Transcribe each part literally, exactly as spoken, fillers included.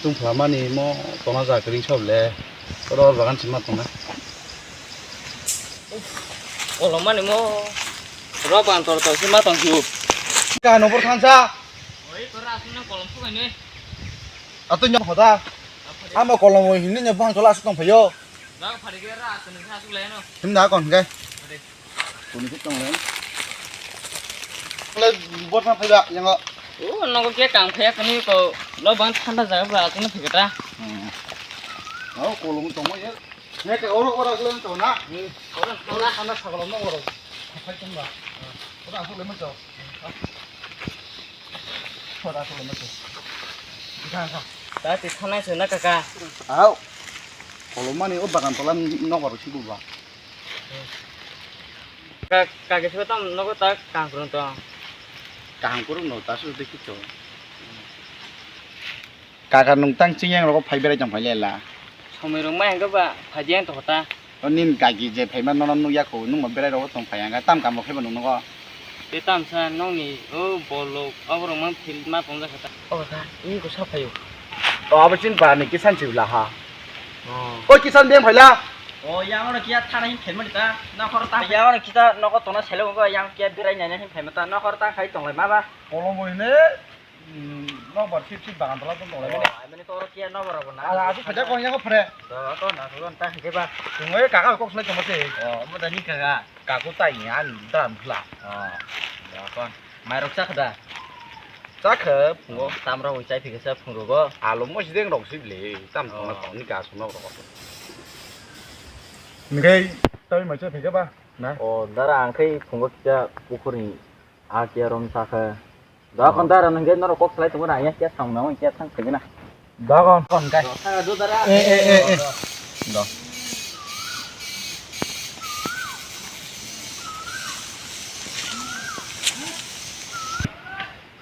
Tungphla mani mo tona ja kring sob le. Oro bagan sima tona. Kolom mani mo ro ban tor tor sima tong siu. Ka no bor thansa. Oi, tora asung nang kolom sukai ne. Atu nyok hoda. Amo kolom oi hinni nyok bang chola asuk tong phayo. Bang phari ge ra asung nang asuk le no. Him da kon ge. Kuni khe tong le. Le bor than phaiba yango. O nogo ke kang phaya kani ko lo bang thanda jaga ba asung phikata. Hmm. Aro kolom tong mo ye. Neke oro oro asle to na. Oro oro sana sagalo no oro. Phai tong ba. Oro asle mo to. Oro asle mo to. Ga ga. Ta ti thana se na kaka. Au. Kolom mani o bagan tola no oro sibu ba. Ka kage se tam nogo ta kang kurung to. Kang kurung no ta su de kito. Kaka nwng tang chiyang rogo phai berai tong phai lela. Somoi rok mai hwnkhe ba phai di ang tong ta. O nini kaki je phaima nono nukya kho, nwng bo berai rogo tong phai ang tam kam bo khaibo nwng nogo. Te tam sa nokni o bolok oborok man phil ma tong jakha ta. O kaka, ini ko sa phaio. O abo chin pa ni kisan chibla ha. Oh. O kisan beng phaila. O yang oro kiya thana hin phaima ta. Nokhor ta yang oro kita nokho tona selo go yang kiya berai nai hin phaima ta. Nokhor ta khai tong lai ma ba. Kolom bo hine. Hmm, nokbar sip sip bagan tola tong tong lai mani. Oh, ai mani to oro kiya nokbar bo na. Ala, asuk khaja kon yang phre. To, to na, to ta hingke ba. Tungoi kaka kok slai tongma se. Oh, mo da ni kaka. Kaku tai ni an dam khla. Oh, ya kon. Mai rok chakha da. Chakha, phungo. Tam rok chai phikha sa phung rogo. Alo mo sideng rok sip le. Tam tong na tong ni kasu nok rok. Ngai, tawi mai chai phikha ba? Na? Oh, dara ang khai phungo kisa pukhuri. A kiya rom sakha. Da kon dara nang gen norok kok salai tongo na ya kiya sang na kiya sang khe na. Da kon. Kon kai. Do dara. Eh, eh, eh, eh. Da.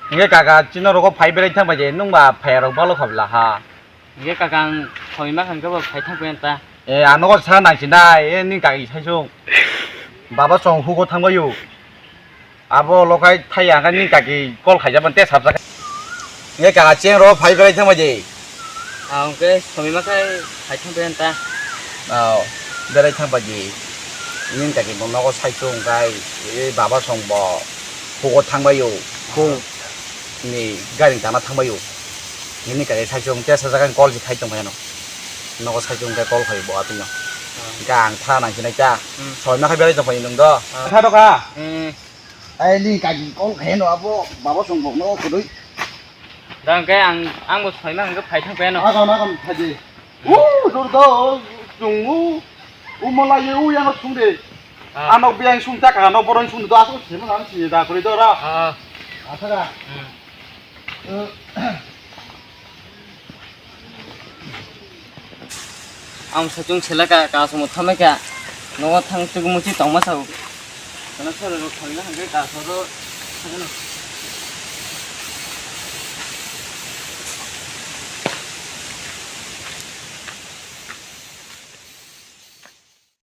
Nge kaka chino rogo phai berai thang bai je nung ba phai rok balo khabla ha. Nge kaka ang soi ma khan khe bo phai thang bai ta. Eh, ano ko sa nang sinai, eh, ni kaki sai sung. Baba song hugo thang bai yo. Abo lokai thai ang ni kaki kol khaijak ban te sabjak. Nge kaka cheng ro phai berai thang bai je. Ang ke somi ma khai phai thang bai ta. Aw, berai thang bai je. Ni kaki bo nogo sai sung kai, eh, baba song bo hugo thang bai yo. Hu ni gari tana thang bai yo. Ni kaki sai sung te sajak ang kol si khai tong bai no. Nogo sai chwng khe call khai bo atwino. Hwnkhe ang thana nang sinai ta. Hmm. Soi ma khe belai tong phai nwng do. Ah. Kha do kha. Hmm. Ai ni kaki call khai no abo baba song bok no khudui. Da hwnkhe ang, ang bo soi ma hwnkhe phai thang phai no. Aga na kam phaji. Hmm. U dur do chwng u. U mala ye u yang sung de. Ah. Ano biang sung ta ka no boron sung do asuk sima nang si da khuri do ra. Ah. Atha ga. Hmm. Ang sachung sela ka, ka sumo thamai ka. Nogo thang chuk muchi tongma sao. Kana soro rok thangna hangke ka soro.